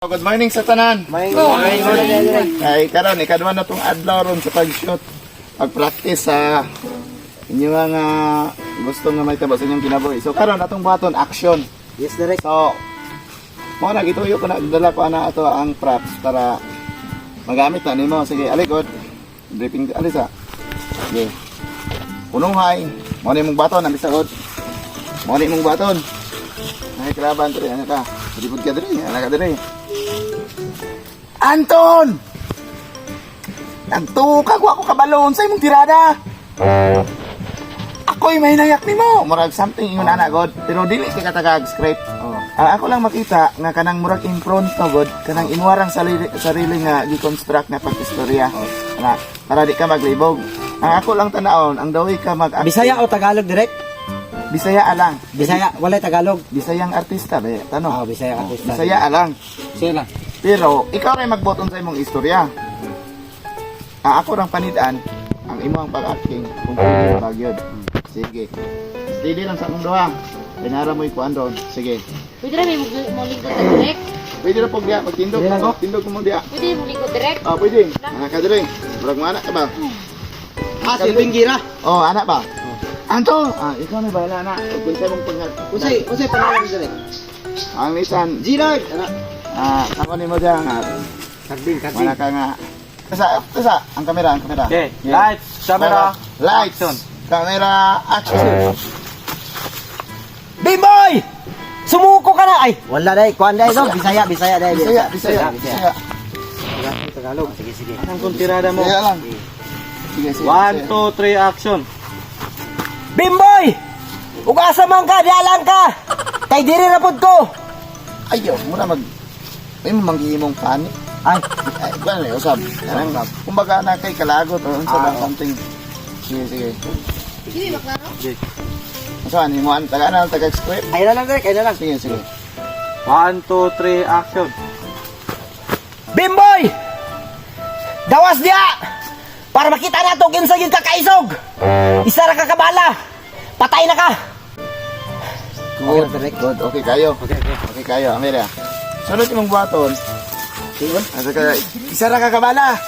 Good morning sa tanan. Ay karon ikaduha na tong adlaw ron sa pag-shoot. Pag-practice sa inyo nga gusto nga may tabo sa inyong kinabuhi. So karon atong buhaton action. Yes, direct. So mo na gituyo ko na dala ko ana ato ang props para magamit na nimo. Sige, alikod. Briefing alis ah. Sige. Punuhay. Mo ni mong baton ang bisagod. Mo ni mong baton. Ay kalaban diri ana ka. Ribod ka diri, ana ka diri. Anton! Nagtukag wa ko kabalon sa imong tirada. Ako'y may nayak nimo. Murag something ingon ana god. Pero dili kay katagag script. Oh. Ang ako lang makita nga kanang murag impronto god, kanang imuarang sarili, sarili nga gi-construct nga pag-istorya. Ana, para di ka maglibog. Ang ako lang tanawon, ang dawi ka mag Bisaya o Tagalog, direct? Bisaya alang. Bisaya, walay Tagalog. Bisayang artista ba? Tano. Ah, Bisaya artista. Bisaya alang. Bisaya lang. Pero ikaw rin magboton sa imong istorya. Ang ako rang panidaan, ang imo ang pag-acting kung pwede ba gyud. Sige. Steady lang sa akong duha. Pinara mo ikuan doon. Sige. Pwede rin may mulingkod sa direct. Pwede na po diya, magtindog. Pwede na Oh, tindog mo diya. Pwede mulingkod direct. Ah, pwede. Anak ka diri. Murag mo anak ka ba? Ah, silbing gira. Oh, anak ba? Anto, ah, ikaw na bahala na. Kung sa imong pang Unsay pangalan direct? Ang lisan, Girard. Ana. ah, ako nimo diya nga. Karding, Wala ka nga. Tasa, tasa, ang kamera, ang kamera. Okay, Yeah. lights, camera, Lights, action. camera, action. Bimboy! Sumuko ka na! Ay, wala dai, kuan dai no, Bisaya, Bisaya dai. Bisaya, Bisaya, Bisaya. Tagalog. Sige, sige. Ang kung tirada mo. Bisaya lang. Sige, sige. 1, sige. 2, 3, action. Bimboy! Ugasa man ka, dialang ka! Kay diri ra pod ko. Ayaw, muna mag... Ay, mo manghihimong panic. Ay, Ay, kuan lang, usab. Kanang, kumbaga na kay kalagot or unsa Ah, ba oo. something. Sige, sige. Hindi, maklaro. Saan, imo ang taga na, taga script. ay na lang direct, ay na lang. Sige, sige. 1, 2, 3, action. Bimboy! Gawas diya! Para makita nato kinsa gyud ka kaisog. Isa ra ka kabala. Patay na ka. Good, good. Okay kayo. Okay kayo. Amira. Sunod imong buhaton. Asa ka, isa ra ka kabala.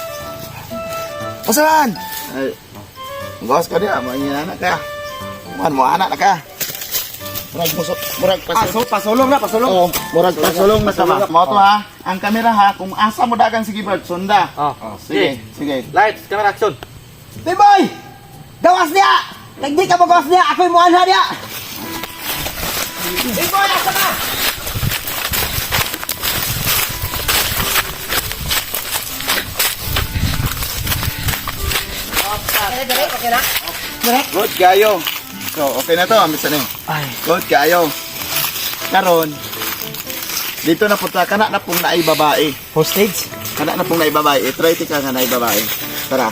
Usahan. Ay. Gawas ka diya, mo anak ka. Man mo anak na ka. Murag muso, murag pasulong. pasulong na, pasulong. Oh, murag pasulong na ka ba? Mo to ha. Ang kamera ha, kung asa mo dagan sige Bert, sunda. Oh. Sige, sige. Lights, camera, action. Bimboy! Gawas niya! Kag di ka magawas niya, ako'y muanha niya! Bimboy, asa ka? Okay na, direct? Okay na? Direct? Good kayo. So, okay na to, ambis na ni. Ay. Good kayo. Karon, dito na punta kana na pong naay babae. Hostage? Kana na pong naay babae. I-try ti ka nga naay babae. Tara.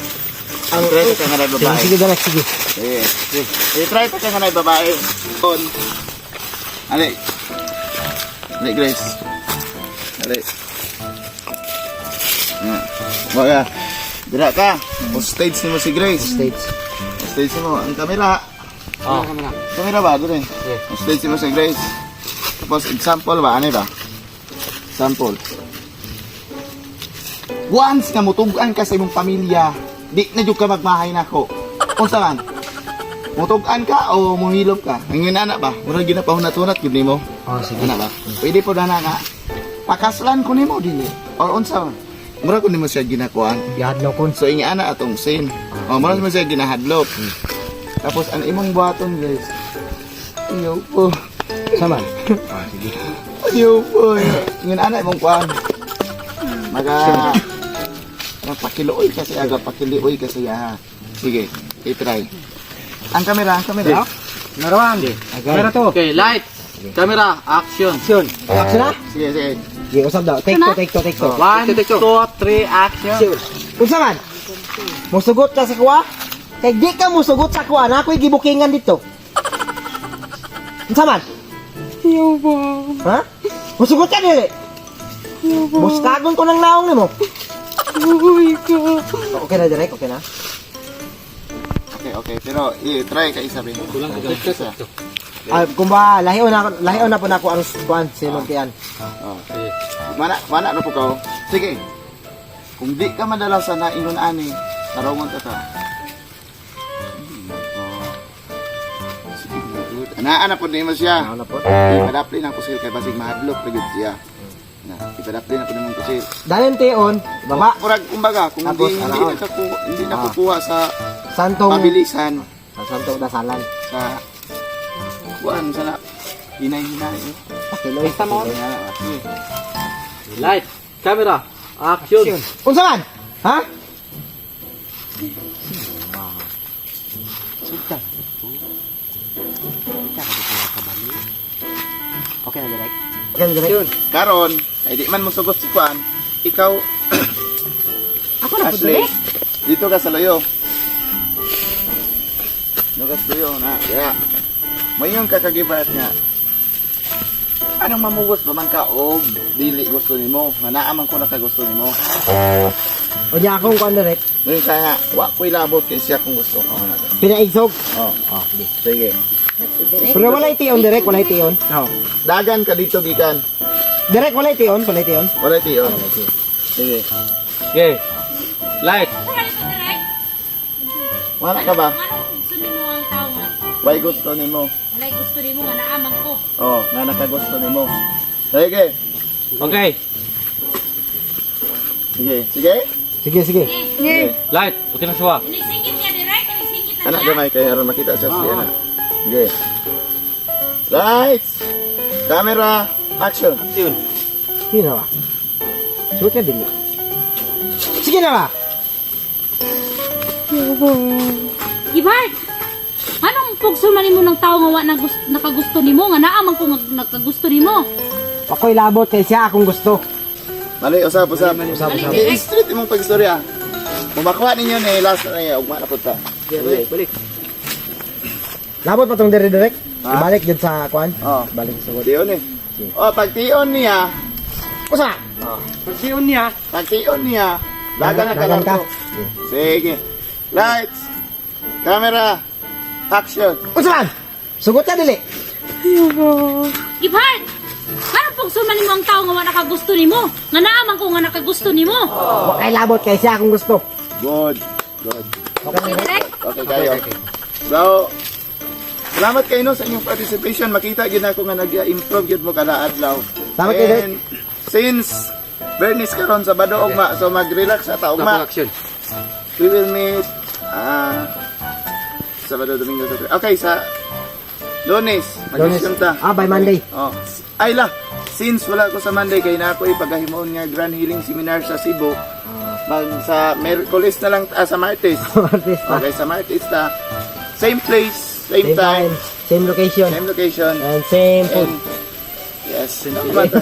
Ang try ti ka nga naay babae. Sige, direct, sige. Sige. Sige. I-try ti ka nga naay babae. On. Ali. Ali, Grace. Ali. Nga. Baga. Dira ka. Hostage nimo si Grace. Hostage. Hostage mo. Ang kamera. Oh. Kamera ba? Doon eh. Hostage mo si Grace. Tapos example ba? Ano ba? Example. Once nga mutugan ka sa imong pamilya, di na jud ka magmahay nako. Unsa man? Mutugan ka o muhilom ka? Ang ana ba? Murag ginapahunat-hunat gyud nimo. Oh, sige. Ana ba? Pwede po na nga. Pakaslan ko nimo dili. Or unsa man? Murag ko nimo siya ginakuan. Gihadlok kon. So ingi ana atong sin. O murag mo siya ginahadlok. Tapos ang imong buhaton guys. Ayaw po. Sama. Ayaw po. Ingin ana imong kuan. Maga Pakiluoy kasi aga pakilioy kasi ha. Sige, i-try. Ang kamera, ang kamera. Narawan. Camera to. Okay, lights, camera, action. Action. Action na? Sige, sige. Sige, usab daw. Take two, take two, take two. 1, 2, 3, action. Action. Unsa man? Musugot ka sa kuwa? Kay di ka musugot sa kuwa, na ako'y gibukingan dito. Unsa man? Iyo ba? Ha? Musugot ka dili? Bustagon ko ng naong nimo. Uy ka. Okay na direct, okay na. Okay, okay. Pero i-try ka isa rin. Kulang isa. Ah, kumba lahion na po nako ang kuan si Magtian. Oh. Sige. Mana, mana na po ka. Oh. Sige. Kung di ka madala sa naingon ani, tarongon ta ta. Sige, good. Ana, ana po nimo siya. Ano po? Ipadapli na ko siya kay basig mahadlok ra gyud siya. Na, ipadapli na po nimo ko siya. Dayon tion, baba. Murag kumbaga kung Tapos, hindi hindi alaon. nakakuha, hindi nakukuha sa Santong pabilisan santong dasalan. sa kuan sa na hinay-hinay. Eh. Pakiloy, pakiloy. Sige. Light, camera, action. Unsa man? Ha? Okay na direct. Okay na direct. Karon, ay di man mosugot si kuan, ikaw Ako na po, Ashley, direk. dito ka sa layo. Dito ka sa layo na. Yeah. Mayon ka kagibat nga. Anong mamugos ba man ka og dili gusto nimo? Nga naa man ko nakagusto nimo. O di akong kuan direct. Mayon ka nga, wa ko'y labot kay siya kung gusto ko na. Pinaisog. Oh, Oh, sige. sige. Pero walay tion direct, walay tion. Oh. Dagan ka dito gikan. Direct walay tion, walay tion. Wala tiyo. Sige. Okay. Light, Unsa man ito, direk? Wala ka ba? Anong gusto nimo ang tao nga? Way gusto nimo. Walay gusto nimo nga naamang ko. Oh, na nakagusto nimo. Sige. Okay. Sige. Sige. Sige, sige. Sige. Light, okay na siya. Inigsingit niya, direk. Inigsingit na Anak niya. gamay kay aron makita siya si anak. Sige. Lights. Camera. Action. Action. Sige na ba? Sugot ka dili. Sige na ba? Gibart! Anong pugso man nimo ng tao nga wa na gusto, nakagusto nimo nga naamang ko nga nakagusto nimo? Ako'y labot kay siya akong gusto. Mali, usap, usap. Usap, usap. I-street imong pagstorya. Kung makuha ninyo ni last na niya, ugma na pud ta. Balik, balik. Labot pa tong dire direct. Ha? Ibalik jud sa kuan. Oh. Balik sa sugod. Tion eh. Oh, pag tion niya, Usa. Pagsiyon niya. pag tion niya, dagan na ka Dagan lang ka. to. Sige. Lights. Camera. Action. Unsa man? Sugot ka dili. Gibart! Anong pugso man nimo ang tao nga wa nakagusto nimo? Nga naamang ko nga nakagusto nimo? Wa kay labot kay siya akong gusto. Good. Good. Okay, direk? Okay kayo. So, salamat kayo no sa inyong participation. Makita gyud ako nga nag-improve gyud mo kada adlaw. Salamat kayo, And since Bernice karon Sabado ugma, so mag-relax ata ugma. Action. We will meet Sabado, Domingo, Saturday. Okay, sa Lunes, mag-resume ta. Ah, by Monday. Oh. Ay la, since wala ko sa Monday kay na ako ipagahimuon nga Grand Healing Seminar sa Cebu. Mag sa Merkulis na lang sa Martes. Martes pa. Okay, sa Martes ta. Same place, same time, same location, same location. and same food. And, yes. Tama ta.